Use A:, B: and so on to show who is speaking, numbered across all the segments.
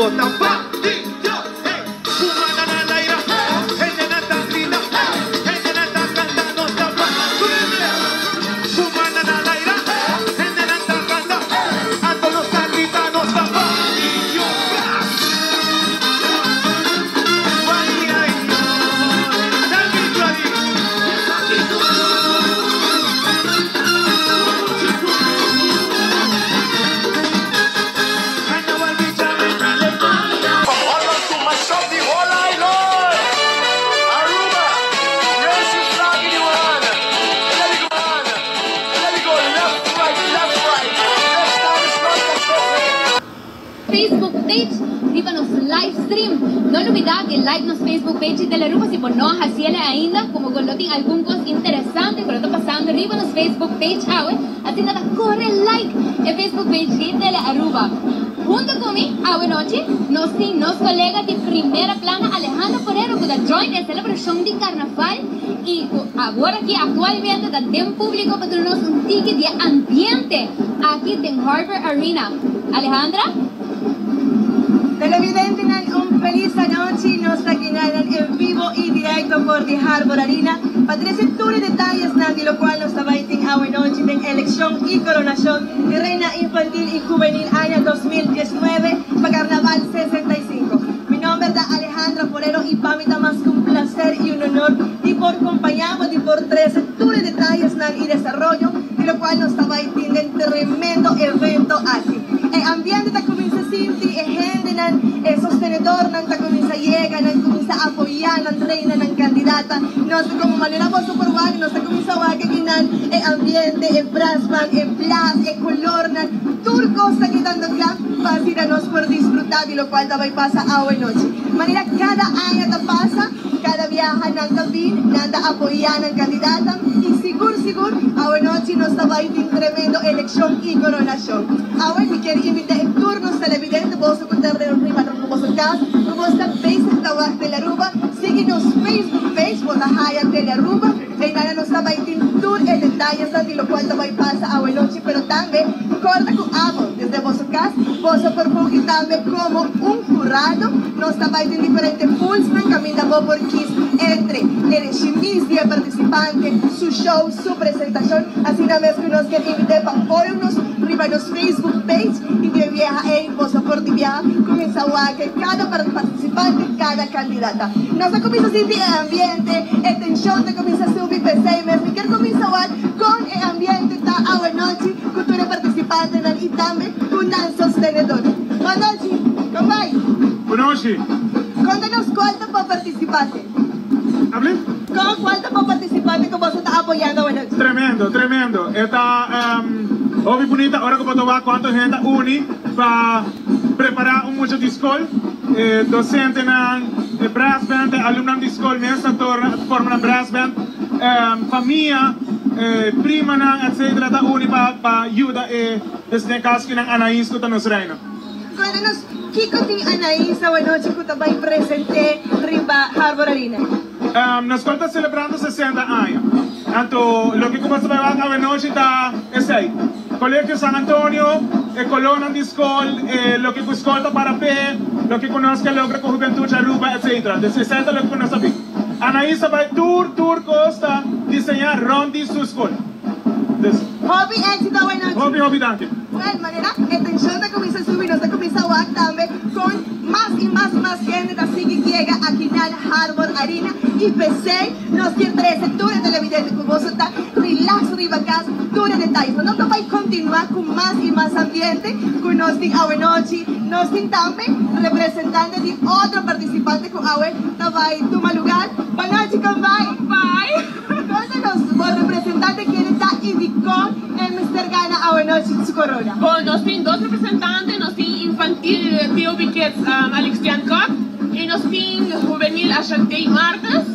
A: Ta pa di Dios, hey. Fuma na laira, hende nan ta grita, hende nan ta canta, nos ta pa tur. Fuma na laira, hende nan ta canta, anto nos ta grita, nos ta pa di Dios. Ay, ay, ay. Tell me, Clary.
B: From Holland to myself, the whole island. Aruba, raise your flag in your hand. Let it go, let it go. Left, right, left, right. Next time it's not accepted.
C: Facebook page, riba nos live stream. No lubida di like nos Facebook page di Telearuba si bo no a haci'e ainda, como cu tin algun cos interesante cu ta pasando riba nos Facebook page awe, asina ta core like e Facebook page di Telearuba. Hunto cu mi, awe nochi, nos tin nos colega di Primera Plana, Alejandro Forero, cu ta join e celebracion di Carnaval y awor aki actualmente ta den publico pa duna nos un tiki di ambiente aki den Harbor Arena. Alejandra?
D: Televidente, un feliz nochi. Nos ta aki en vivo y directo for di Harbor Arena. Pa trece tur detaye di loke nos ta tin awe nochi di eleccion y coronacion di Reina Infantil y Juvenil aña 2019 pa Carnaval 65. Mi nomber ta Alejandra Forero y pa mi ta mas cu un placer y un honor di por acompaña y por trece tur detaye y desaroyo di loke nos ta tin un tremendo evento aki. E ambiente ta cuminsa sinti, e hende nan, e sostenedor nan ta cuminsa yega, nan cuminsa apoya nan reina, nan candidata. Nos como manera boso por wak, nos ta cuminsa wak aki nan e ambiente, e brass band, e blaas, e color nan, tur cos ta kedando cla pa asina nos por disfruta di loke ta bay pasa awe nochi. Manera cada aña ta pasa, cada biaha nan ta bin, nan ta apoya nan candidata y sigur sigur awe nochi nos ta bay tin tremendo eleccion y coronacion. Awe mi kier invita tur nos televidente, boso cu ta riba boso cas, cu boso ta bezig ta wak Telearuba, sigui nos Facebook page, bo ta haya Telearuba, y nan nos ta bay tin tur e detaye di loke ta bay pasa awe nochi, pero tambe corda cu abo desde boso cas, boso por fungi tambe como un jurado, nos ta bay tin diferente pools nan caminda bo por kies entre e chemise di participante, su show, su presentacion, asina mes cu nos kier invita pa follow nos riba nos Facebook page y di biaha ey boso por di biaha cuminsa wak cada participante, cada candidata. Nos a cuminsa sinti e ambiente, e tension ta cuminsa subi p'esey mes. Mi kier cuminsa wak con e ambiente ta awe nochi, cu tur participante nan y tambe cu nan sostenedor. Bon nochi, con ta bay?
E: Bon nochi.
D: Conta nos cual ta e participante.
E: Habla?
D: Con cual ta e participante cu boso ta apoyando awe nochi?
E: Tremendo, tremendo. Ta hopi bunita ora cu bo ta cuanto hende a uni pa prepara un mucha di scol. Docente nan brass band, alumno di scol mes ta forma un brass band, famia, prima nan, etc. Ta uni pa yuda e den caso nan Anaís cu ta nos reina.
D: Conta nos, kico tin Anaís awe nochi cu ta bay presenta riba Harbor Arena?
E: Nos scol ta celebrando 60 aña. Anto, loke cu boso ta bay awe nochi ta esey. Colegio San Antonio, e color di scol, loke cu scol ta para pe, loke cu nos kier logra cu Hubentud Aruba, etc. Di 60 loke cu nos sabi. Anaís ta bay tur cos ta diseña rond di su scol. Dus,
D: Hopi exito awe nochi.
E: Hopi, hopi danki.
D: Well, manera, e tension ta cuminsa subi, nos ta cuminsa wak tambe cu mas y mas y mas hende ta sigui yega aki na Harbor Arena y p'esey, nos kier trece tur televidente cu boso ta relax riba cas, tur detaye. Nos ta bay continua cu mas y mas ambiente cu nos tin awe nochi, nos tin tambe representante di otro participante cu awe ta bay tuma lugar. Bon nochi, con ta bay?
F: Bye.
D: Conta nos, e representante ken ta y di con e mester gana awe nochi su corona.
F: Bon, nos tin dos representante, nos tin infantil Theo Biquet, Alexian Koch y nos tin juvenil Ashantei Martes.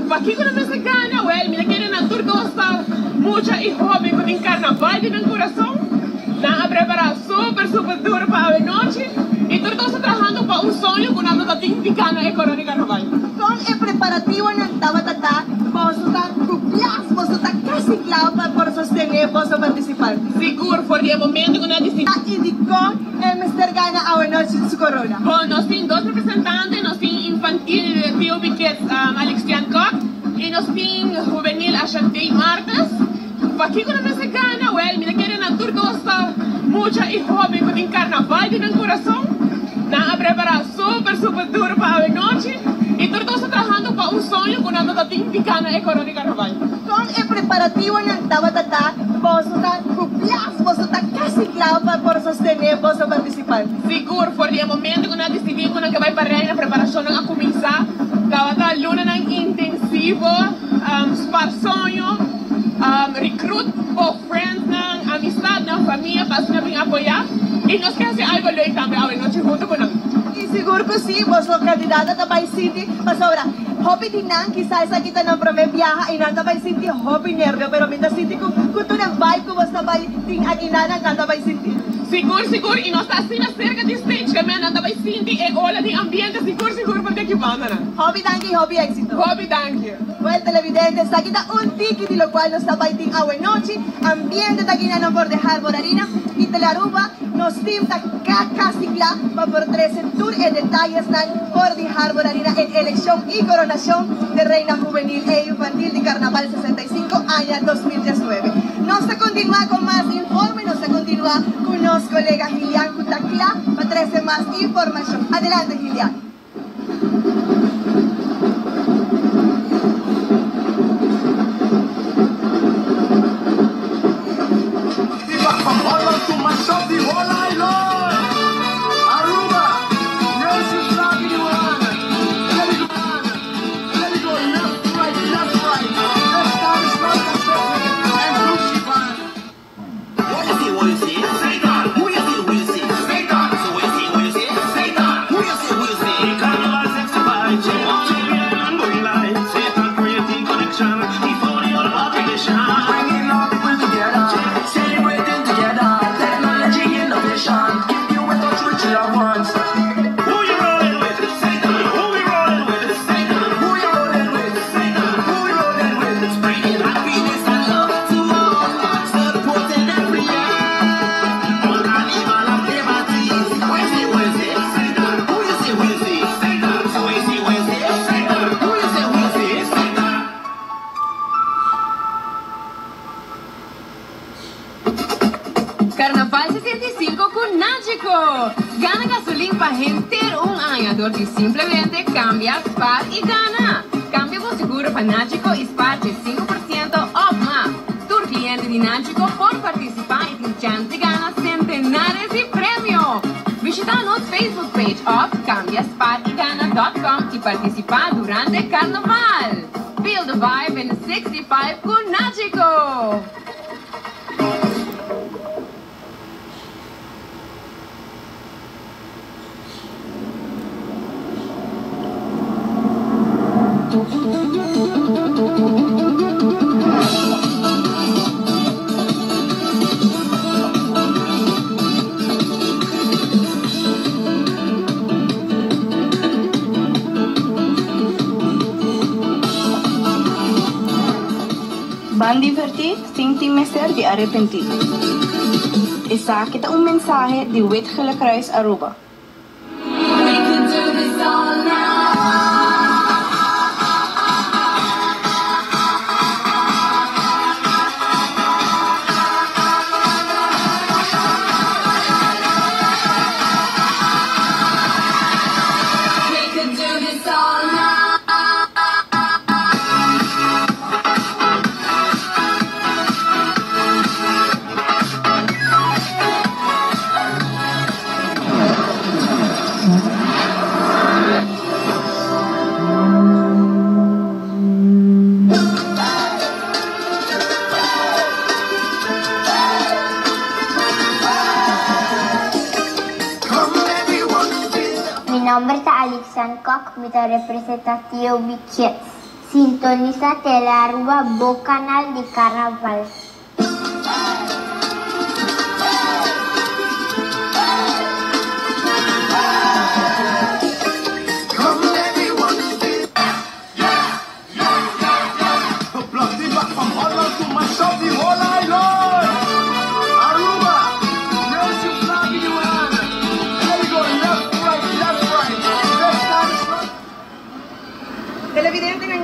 F: Pakico nan mester gana? Well, mi ta kere nan tur ta mucha y hoben cu tin carnaval den curason. Nan a prepara super, super duro pa awe nochi. Y tur ta trahando pa un soño cu nan ta tin di gana e corona di carnaval.
D: Con e preparativo nan tabata ta, boso ta cu blaas, boso ta kasi kla pa por sostené boso partisipante.
F: Sigur, for di e momento ku nan a disidí.
D: A i dikon e mester gana awanochi su korona?
F: Bon, nos tin dos representante, nos tin infantil TOB Kids Alexian Kok i nos tin hubenil Ashantey Martes. Pakiko nan mester gana? Wèl, mi ta kere nan tur dos ta mucha i hóben ku tin karnaval den nan kurason. Nan a prepará super super duro pa awenochi i tur dos ta trahando pa un soño ku nan no ta tin di gana e korona di karnaval.
D: Kon e preparativonan tabata ta? Boso ta ku bias, boso ta kasi kla pa por sostené boso partisipante.
F: Sigur, for di e momento ku nan a disidí ku nan ke bai pa Reina, preparashonnan a kuminsá. Tabata lunanan intensivo, spar soño, recruit bo friendsnan, amistadnan, famia pa asina bin apoyá. I nos ke hasi algo leuk tambe awe nochi huntu ku nan.
D: I sigur ku sí, boso kandidato ta bai sinti pasobra hopi di nan kisas esaki ta nan promé biaha i nan ta bai sinti hopi nervio, pero mi ta sinti ku ku tur e vibe ku bos ta bai tin aki nan, nan ta bai sinti.
F: Sigur sigur i nos ta asina serka di stage ke men nan ta bai sinti e ola di ambiente sigur sigur por di aki banda nan.
D: Hopi danki i hopi éxito.
F: Hopi danki.
D: Wel televidente, esaki ta un tiki di locual nos ta bay tin awe nochi. Ambiente ta guina no por de Harbor Arena y Telearuba. Nos team ta casi cla pa por trece tur e detayesnan for di Harbor Arena en eleccion y coronacion de Reina Juvenil e Infantil di Carnaval 65 aña 2019. Nos ta continua con mas informe, nos ta continua cu nos colega Gilian cu ta cla pa trece mas informacion. Adelante Gilian.
C: Carnaval 65 cu Nagico! Gana gasolin pa henter un aña door di simplemente cambia, spaar y gana! Cambia bo seguro pa Nagico y spaar di 5% of mas. Tur cliente di Nagico por participa y tin chance di gana centenares di premio! Bishita nos Facebook page of cambiaspaarygana.com y participa durante Carnaval! Feel the vibe in the 65 cu Nagico!
G: Ban divertí sin tin mester di arepentí. Esaki ta un mensahe di Wit Gele Kruis Aruba.
H: Mi nomber ta Alixan Kok, mi ta representa TOB Kids. Sintonisa Telearuba, bo canal di Carnaval.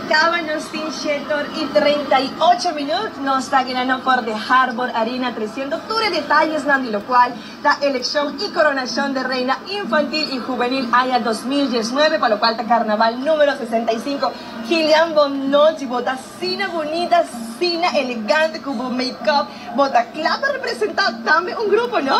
D: Caba nos tin 7:38 minuut. Nos ta akinan for di Harbor Arena treciendo tur e detayenan di locual ta eleccion y coronacion di Reina Infantil y Juvenil aña 2019, pa locual ta Carnaval numero 65. Gillian, bon nochi, bo ta asina bunita, asina elegante cu bo make-up, bo ta cla pa representa tambe un grupo, no?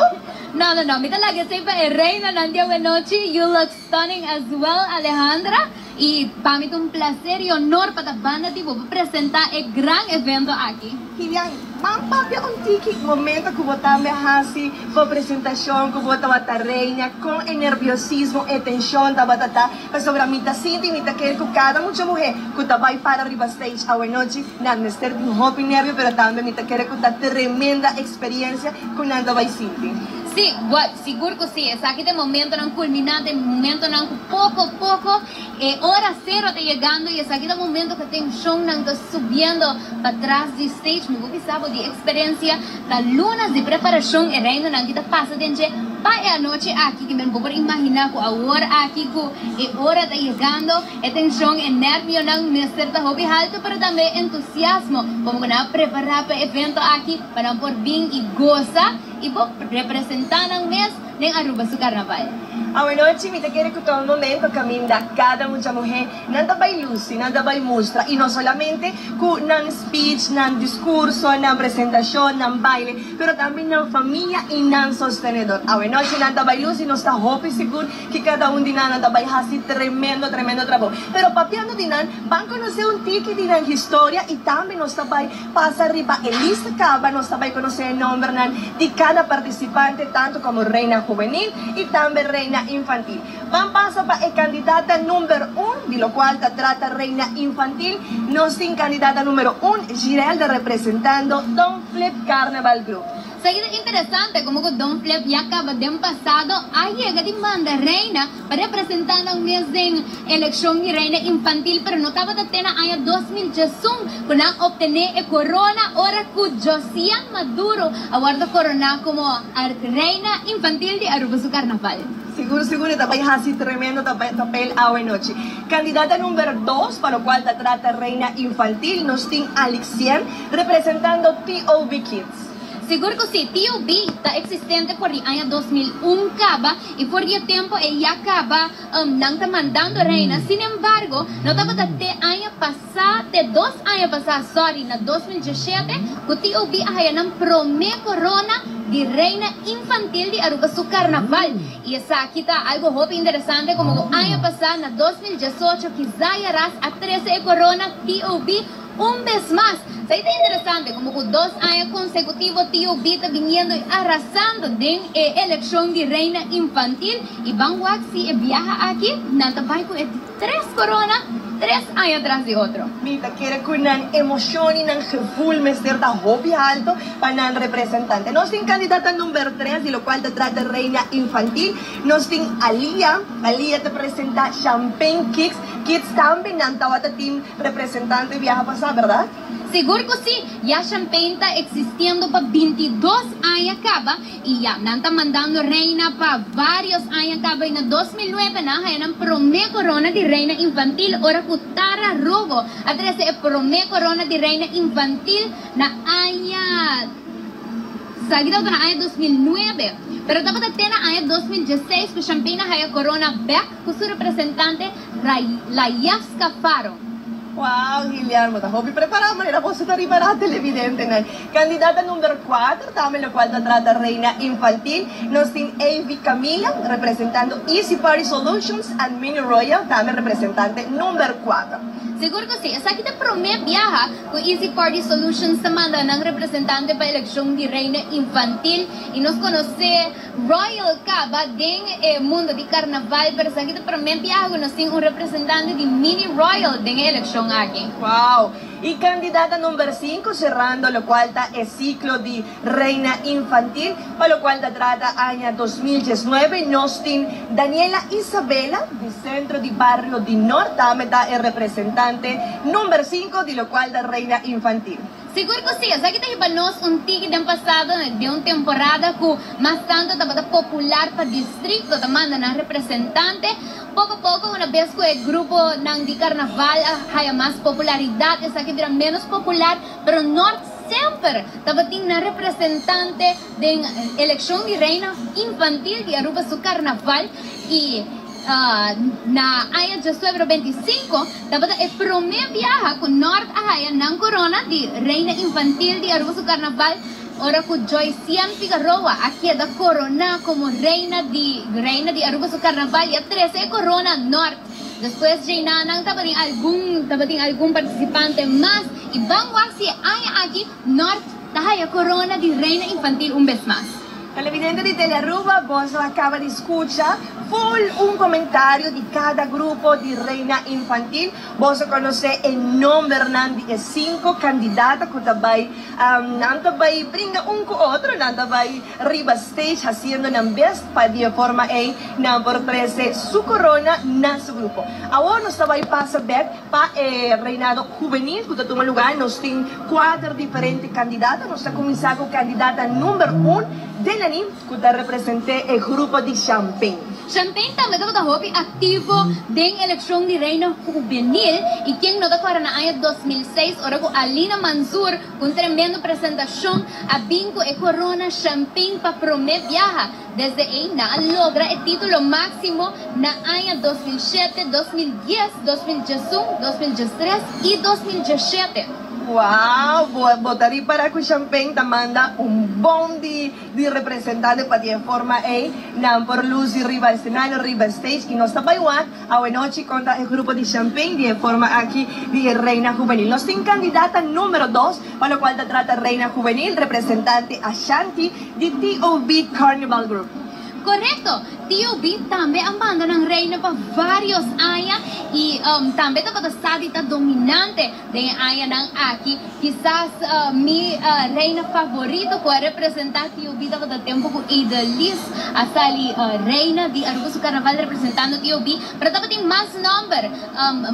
C: No, no, no. Mi ta laga esey pa e reinanan di awe nochi. You look stunning as well, Alejandra. Y pa mi ta un placer y honor pa ta banda di bo pa presenta e gran evento aki.
D: Gillian, ban papia un tiki momento cu bo tambe hasi bo presentacion, cu bo tabata reina, con e nerviosismo e tension tabata ta, pasobra mi ta sinti, mi ta kere cu cada mucha muher cu ta bay para riba stage awe nochi, nan mester tin hopi nervio, pero tambe mi ta kere cu ta tremenda experiencia cu nan ta bay sinti.
C: Si, sigur cu si. Esaki ta momentonan culminante, momentonan cu poco poco e ora cero ta yegando y esaki ta momento cu tensionnan ta subiendo patras di stage. Mi por bisa bo di experiencia, ta lunas di preparacion e reinonan ki ta pasa den dje pa e anochi aki, cu men bo por imagina cu awor aki cu e ora ta yegando, e tension, e nervionan mester ta hopi halto, pero tambe entusiasmo, como cu nan a prepara pa e evento aki pa nan por bin y goza y por representa nan mes den Aruba su carnaval.
D: Awe nochi mi ta kere cu ta un momento caminda cada mucha muher nan ta bay luci, nan ta bay mustra y no solamente cu nan speech, nan discurso, nan presentacion, nan baile, pero tambe nan famia y nan sostenedor. Awe nochi nan ta bay luci, nos ta hopi sigur cu cada un di nan nan ta bay haci tremendo, tremendo trabou. Pero papiando di nan, ban conoce un tiki di nan historia y tambe nos ta bay pasa riba e lista caba, nos ta bay conoce e nombernan di cada participante, tanto como reina juvenil y tambe reina infantil. Ban pasa pa e candidata number 1, di locual ta trata reina infantil. Nos tin candidata numero 1, Girelda, representando Don Flip Carnival Group.
C: Seguida interesante como cu Don Flip ya caba den pasado a yega di manda reina pa representa nan mes den eleccion di reina infantil, pero no tabata te na aña 2011 cu nan obtene e corona, ora cu Josian Maduro a wordo corona como reina infantil di Aruba su carnaval.
D: Sigur, sigur, ta bay hasi tremendo papel awe nochi. Candidata number 2, pa locual ta trata reina infantil, nos tin Alexien, representando TOB Kids.
C: Sigur cu si, TOB ta existente for di aña 2001 caba y for di tempo e ya caba nan ta mandando reina. Sin embargo, no tabata te aña pasa, te 2 aña pasa, sorry, na 2017, cu TOB a haya nan prome corona di reina infantil di Aruba su carnaval. Y esaki ta algo hopi interesante, como aña pasa, na 2018, Kizaya Ras a trece e corona TOB un bes mas. Esey ta interesante, como cu 2 aña consecutivo TOB ta biniendo y arrasando den e eleccion di reina infantil y ban wak si e biaha aki, nan ta bay cu e tres corona, 3 aña tras di otro.
D: Mi ta kere cu nan emocion y nan gevoel mester ta hopi alto pa nan representante. Nos tin candidata number 3, di locual ta trata reina infantil. Nos tin Alia. Alia ta presenta Champagne Kicks. Kids tambe nan tawata tin representante biaha pasa, berdad?
C: Sigur cu si, ya Champagne ta existiendo pa 22 aña caba y ya nan ta mandando reina pa varios aña caba y na 2009 nan haya nan prome corona di reina infantil, ora cu Tara Rogo a trece e prome corona di reina infantil na aña Sagida na aña 2009. Pero tabata te na aña 2016 cu Champagne haya corona back cu su representante Layaska Faro.
D: Wow, Guillermo, ta hopi prepara manera bo ta riba na televidente nan. Candidata number 4, tambe locual ta trata reina infantil, nos tin A.V. Camila, representando Easy Party Solutions and Mini Royal, tambe representante number 4.
C: Sigur cu si. Esaki ta prome biaha cu Easy Party Solutions ta manda nan representante pa eleccion di reina infantil y nos conoce Royal caba den mundo di carnaval, pero esaki ta prome biaha cu nos tin un representante di Mini Royal den eleccion aki.
D: Wow! Y candidata number 5, cerrando locual ta e ciclo di reina infantil, pa locual ta trata aña 2019, nos tin Daniela Isabela, di Centro di Barrio di Noord, tambe ta e representante number 5 di locual ta reina infantil.
C: Sigur ku si, esaki ta hiba nos un tiki den pasado den un temporada ku mas tantu tabata popular pa distrikto ta manda nan representante. Poko poko una bes ku e gruponan di karnaval a haya mas popularidat esaki bira ménos popular, pero Nort semper tabatin nan representante den elekshon di reina infantil di Aruba su karnaval i Na aña diesnuebe 25 tabata e prome biaha cu Nort a haya nan corona di Reina Infantil di Aruba su Carnaval ora cu Joycian Figaroa a keda corona como Reina di Reina di Aruba su Carnaval y a trece e corona Nort. Despues djei nan tabatin algun tabatin algun participante mas y ban wak si e aña aki Nort ta haya corona di Reina Infantil un bes mas.
D: Televidente di Telearuba, boso a caba di scucha full un comentario di cada grupo di Reina Infantil. Boso conoce e nombernan di e cinco candidata cu ta bay, nan ta bay bringa un cu otro, nan ta bay riba stage haciendo nan best pa di e forma ey nan por trece su corona na su grupo. Awor nos ta bay pasa bek pa e reinado hubenil cu ta tuma lugar. Nos tin cuater diferente candidata. Nos ta cuminsa cu candidata number un, Delany, cu ta represente e grupo di Champagne.
C: Champagne tambe tabata hopi activo den eleccion di reina hubenil y ken no ta corda na aña 2006 ora cu Alina Manzoor cu un tremendo presentacion a bin cu e corona Champagne pa prome biaha. Desde ei nan a logra e título máksimo na aña 2007, 2010, 2011, 2013 i 2017.
D: Wow, bo bo ta ripará ku Champagne ta manda un bon di di representante pa di e forma ei nan por lusi riba escenario, riba stage i nos ta bai wak awenochi kontra e grupo di Champagne di e forma aki di e Reina Juvenil. Nos tin kandidata numero dos pa lokual ta trata Reina Juvenil, representante Ashanti di TOB Carnival Group.
C: Korekto, TOB tambe a manda nan reina pa vários aña i tambe tabata sa di ta dominante den e añanan aki. Kisas mi reina favorito ku a representá TOB tabata tempu ku Idelys a sali reina di Aruba su karnaval representando TOB. Pero tabatin mas nòmber,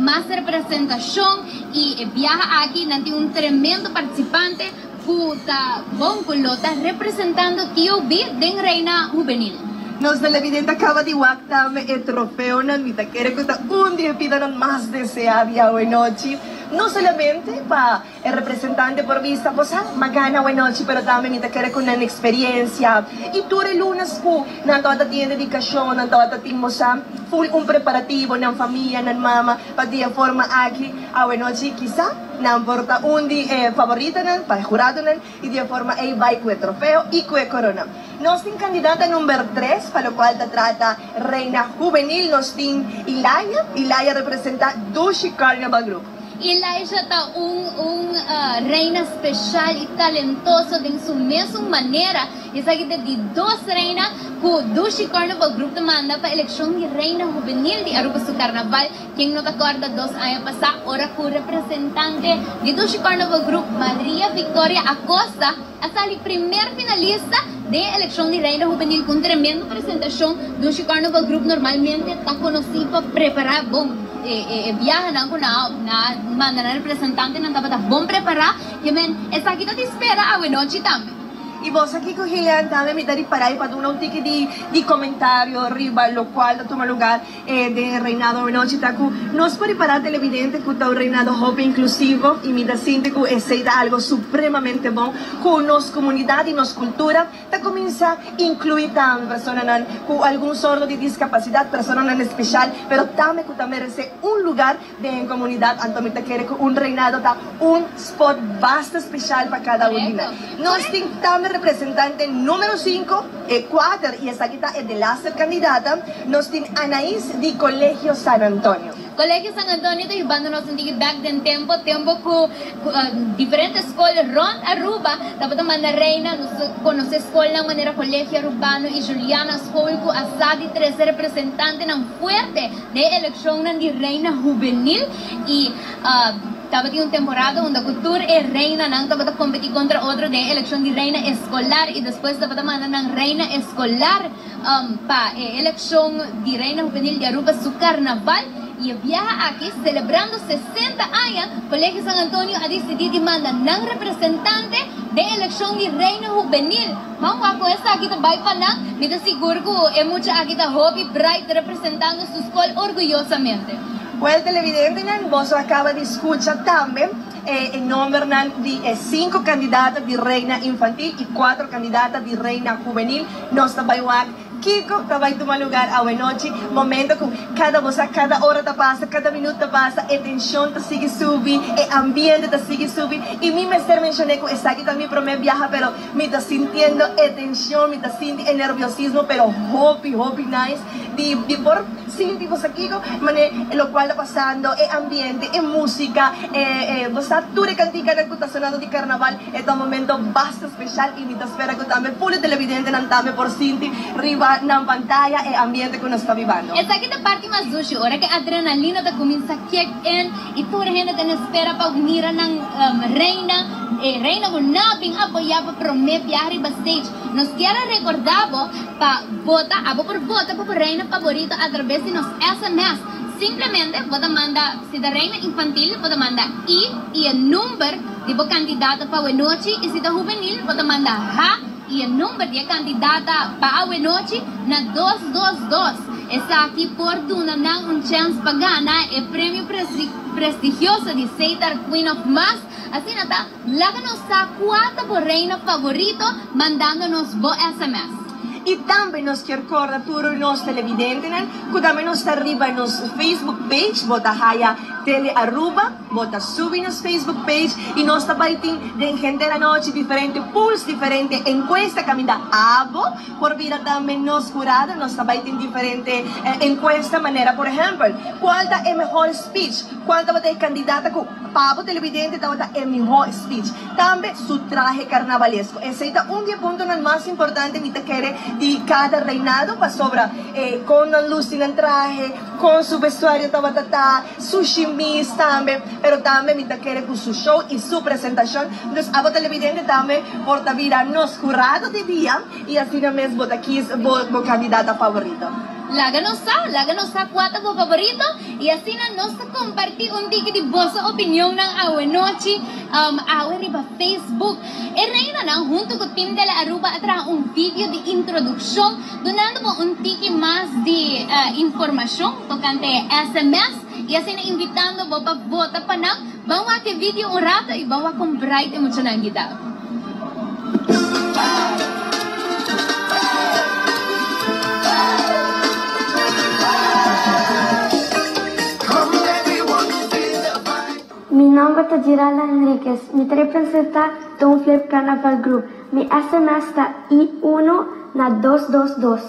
C: mas representashon i e biaha aki nan tin un tremendo partisipante Cu ta bon cu lo ta representando TOB den Reina Hubenil.
D: Nos televidente a caba di wak tambe e trofeonan. Mi ta kere cu ta un di e pidanan mas desea di awenochi. No solamente pa e representante por bisa bo sa ma gana awenochi, pero tambe mi ta kere cu nan experiencia y tur e lunas cu nan tabata tin e dedicacion, nan tabata tin bo sa full un preparativo, nan famia, nan mama, pa di e forma aki awenochi kisa. Nan por ta un di e favoritonan pa e huradonan y di e forma ey bay cu e trofeo y cu e corona. Nos tin candidata number tres pa locual ta trata Reina Juvenil nos tin Ilaya. Ilaya representa Dushi Carnival Group.
C: Ilaija ta un un reina special y talentoso den su mesun manera. Esaki ta di dos reina cu Dushi Carnival Group ta manda pa eleccion di Reina Juvenil di Aruba su Carnaval. Ken no ta kòrda dos aña pasá ora ku representante di Dushi Carnival Group Maria Victoria Acosta a sali primer finalista den e elekshon di Reina Hubenil ku un tremendo presentashon. Dushi Carnival Group normalmente ta konosí pa prepará bon e biahanan ku nan a manda nan representantenan tabata bon prepará. Ke men esaki ta di spera awenochi tambe.
D: Y boso aki cu Julian tambe mi ta ripará y pa duna un tiki di di comentario riba locual ta tuma lugar e den e reinado awenochi ta cu nos por ripará televidente cu ta un reinado hopi inclusivo y mi ta sinti cu esey ta algo supremamente bon cu nos comunidad y nos cultura ta cuminsa inclui tambe personanan cu algun sorto di discapacidad, personanan especial pero tambe cu ta merece un lugar Den comunidad anto mi ta kere cu un reinado ta un spot basta special pa cada un di nan. Nos tin tambe representante numero cinco, e cuater y esaki ta e delaster candidata, nos tin Anais di Colegio San Antonio.
C: Colegio San Antonio ta yubando nos un tiki bek den tempo, tempo cu diferente scol rond Aruba tabata manda reina, nos conoce scolnan manera Colegio Arubano y Juliana School cu a sa di trece representantenan fuerte Den e elekshonnan di reina hubenil i tabatin un temporada unda ku tur e reinanan tabata kompetí kontra otro den e elekshon di reina eskolar i despues tabata manda nan reina eskolar pa e elekshon di reina hubenil di Aruba su karnaval. Y e biaha aki, celebrando 60 aña, Colegio San Antonio a dicidi di manda nan representante den eleccion di Reina Hubenil. Ban wak con esaki ta bay pa nan. Mi ta sigur cu e mucha aki ta hopi bright representando su scol orguyosamente.
D: Wel televidentenan, boso a caba di scucha tambe e nombernan di e cinco candidata di Reina Infantil y cuatro candidata di Reina Hubenil. Nos ta bay wak Kiko ta bai tuma lugar awenochi? Momento ku kada bo sa kada ora ta pasa, kada minut ta pasa, e tenshon ta sigui subi, e ambiente ta sigui subi. I mi mester menshoné ku esaki ta mi promé biaha pero mi ta sintiendo e tenshon, mi ta sinti e nerviosismo pero hopi hopi nice di di por sinti bo sa kiko mane lokual ta pasando, e ambiente, e musika, e e bo sa tur e kantikanan ku ta sonando di karnaval. E ta un momento basta special y mi ta spera cu tambe puli televidentenan tambe por sinti riba nan pantaya e ambiente cu nos ta bibando.
C: Esaki ta parti mas dushi, ora cu e adrenalina ta cuminsa kick in y tur hende ta na espera pa mira nan reina, e reina cu nan a bin apoya pa prome biaha riba stage. Nos kier a recorda bo pa vota, abo por vota pa bo reina favorito a traves di nos sms. Simplemente bo ta manda, si ta reina infantil bo ta manda I y e number di bo kandidata pa awenochi i si ta hubenil bo ta manda H i e number di e kandidata pa awenochi na dos dos dos. Esaki por duna nan un chèns pa gana e premio prestigioso di Setar Queen of Mas. Asina ta, laga nos sa kua ta bo reina favorito mandando nos bo sms.
D: I tambe nos kier korda tur nos televidentenan ku tambe nos ta riba nos Facebook page, bo ta haya Tele Aruba. Bo ta subi nos Facebook page y nos ta bay tin den henter anochi diferente pools, diferente encuesta caminda abo por bira tambe nos jurado. Nos ta bay tin diferente encuesta manera por ehempel, cual ta e mehor speech, cual tabata e candidata cu pa bo televidente tabata e miho speech, tambe su trahe carnavalesco. Esey ta un di e puntonan mas importante mi ta kere di cada reinado pasobra con nan luci nan trahe, con su vestuario tabata ta. Su shimis tambe, pero tambe mi ta kere ku su show i su presentashon. Dus abo televidente tambe por ta bira nos hurado di dia i asina mes bo ta kis bo bo kandidata favorito.
C: Laga nos sa, laga nos sa kua ta bo favorito i asina nos ta kompartí un tiki di boso opinionnan awenochi awe riba Facebook. E reinanan huntu ku Team Tele Aruba a traha un video di introdukshon Dunando bo un tiki mas di informashon tokante e sms i asina invitando bo pa vota pa nan, ban wak e video un rato i ban wak kon bright e muchanan kita.
H: Mi nomber ta Giralda Henriquez, mi ta representa Don't Flip Carnaval Group. Mi sms ta I uno na dos dos dos.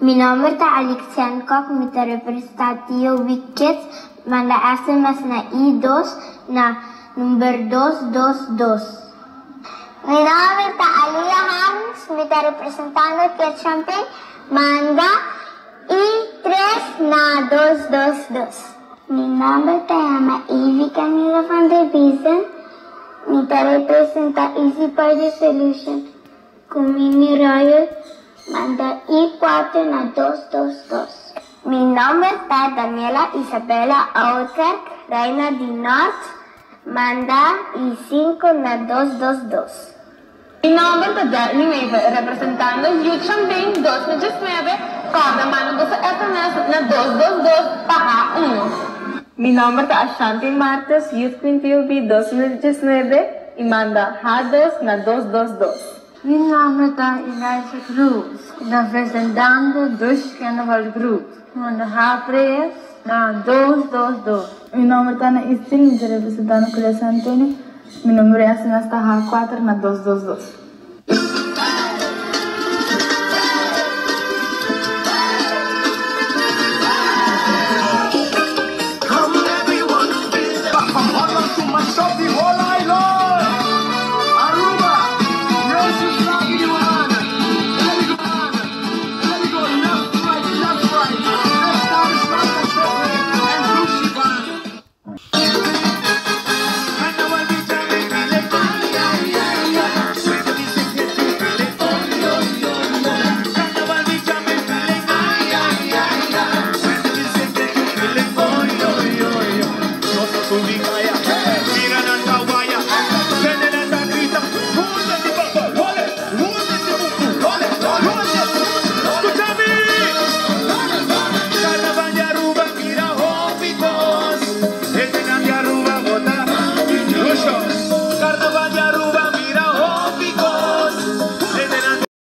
I: Mi nomber ta Alixen Kok, mi ta representa Tio Week Kids, manda sms na I dos na number dos dos dos.
H: Mi nomber ta Aliyah Harms, mi ta representando Kids Champagne, manda I tres na dos dos dos.
I: Mi nomber ta yama Ivy Camila van der Biezen, mi ta representa Easy Party Solution ku Mimi Royal, manda I kuater na dos dos dos.
H: Mi nomber ta Daniela Isabella Oudkerk, Reina di Nort, manda I sinku na dos dos dos.
F: Mi nomber ta Daphne Wever, representando Youth Champagne 2019, corda manda boso sms na dos dos dos pa A uno.
J: Mi nomber ta Ashanti Martes, Youth Queen TUB 2019 y manda H dos na dos dos dos.
K: Mi nomber ta Eliza Cruz, representando Dutch Carnival Group, manda H tres na dos dos dos.
J: Mi nomber ta Ana Istin, mi ta representando Colegio San Antonio. Mi numero di sms ta H kuater na dos dos dos.
A: Diga.